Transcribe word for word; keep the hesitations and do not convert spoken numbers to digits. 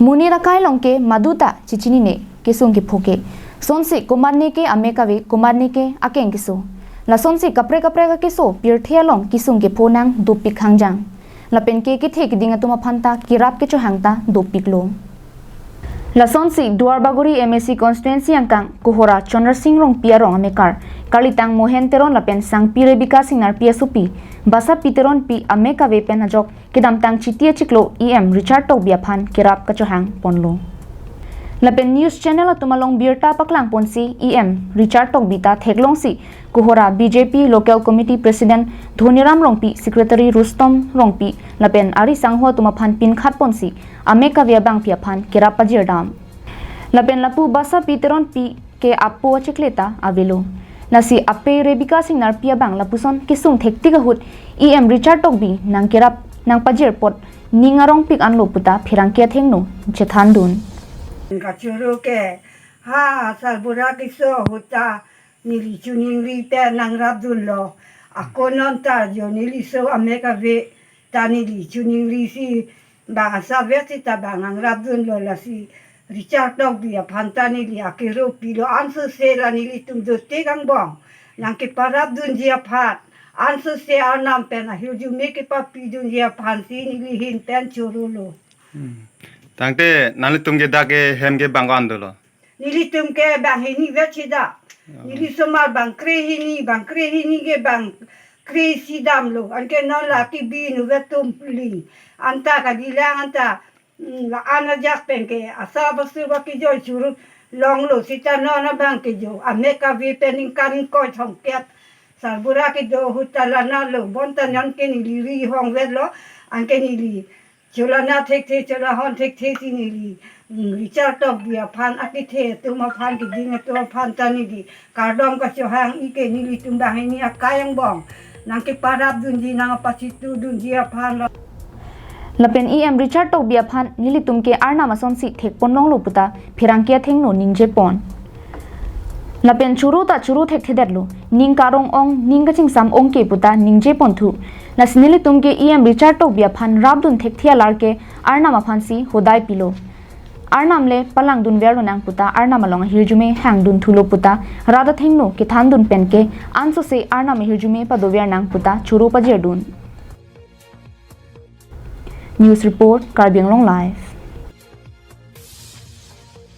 Monit akai along ke maduta chichinine kesung kepho ke. Sonsi komatne ke ame kave, komatne ke akeng keso. Lasonsi kaprek kaprek akeso pirthe along kesung kepho nangdopik hangjang. Lapen ke kethe keding atum aphan ta kerap kechohang ta dopiklo. Lasonsi Duarbagori M A C constituency angkang Kohora Chandra Sing Rongpi arong amekar, karlitang Mohen Teron lapen sangpi Rebecca Singnarpi asopi, Basapi Teronpi ame kave pen ajok kedamtang Chiti achiklo E M Richard Tokbi aphan kerap kachohang ponlo. Lapen news channel atum along birta paklang ponsi E M Richard Tokbi ta theklongsi Kohora B J P Local Committee President Dhoniram Rongpi, Secretary Rustom Rongpi lapen ari sangho atum aphan pinkhat ponsi ame kave abangpi aphan kerap pajirdam. Lapen lapu Basapi Teronpi ke apo achiklo ta avelo. Lasi apei Rebecca Singnarpi abang lapuson kesung thektik ahut E M Richard Tokbi nangkerap nangpajir apot ning arongpik anlo puta pherangke athengno chethandun. Kachoro ke ha sarbura keso ahut ta neli choningri pen nangrapdunlo. Ako non ta jo neli so ame kave ta neli choningrisi bang asavet sita bang nangrapdunlo, lasi Richard Tokbi aphan ta neli akero pilo, ansose la nelitum dote kangbong nangkeparapdunji aphan, ansose Arnam pen ahirjume kepapidunji aphansi neli ahin pen chorolo. Hmm. Tangte nanglitum ke dak ke hem ke bang ko-an dolo? Nelitum ke bang hini vet sida. Oh. Neli somar bang krehini, bang krehini ke bang kre isi damlo. Anke non la kebinu vet atum ling. Anta kalilang anta, mm, la-an ajak pen ke asa basu ba kejoi churu longlo sita non abang kejo. Ame kave pen ningkan ingkoi thomkep sarbura kedo ahut ta lanalo. Bonta non ke neli ri hong vetlo. Anke neli cholana thekthe, cholahon thekthe si neli, mm, Richard Tokbi aphan, akethe atum aphan, keding atum aphan ta neli kardom kachohang, ike nelitum banghini akai angbong nangkeparapdunji, nangpachitudunji aphanlo. Lapen E M Richard Tokbi aphan nelitum ke Arnam asonsi thekponlonglo puta pherangke athengno ningjepon. Lapen choro ta choro thekthedetlo. Ning karong ong, ning kachingsam ong ke puta ningjeponthu. Lasi nelitum ke E M Richard Tokbi aphan rapdun thekthe alar ke Arnam aphansi hodai pilo. Arnam le palangdunverlo nang puta Arnam along ahirjume hangdunthulo puta rat athengno kethandun pen ke ansose Arnam ahirjume padover nang puta choro pajirdun. News report, Karbi Anglong Live.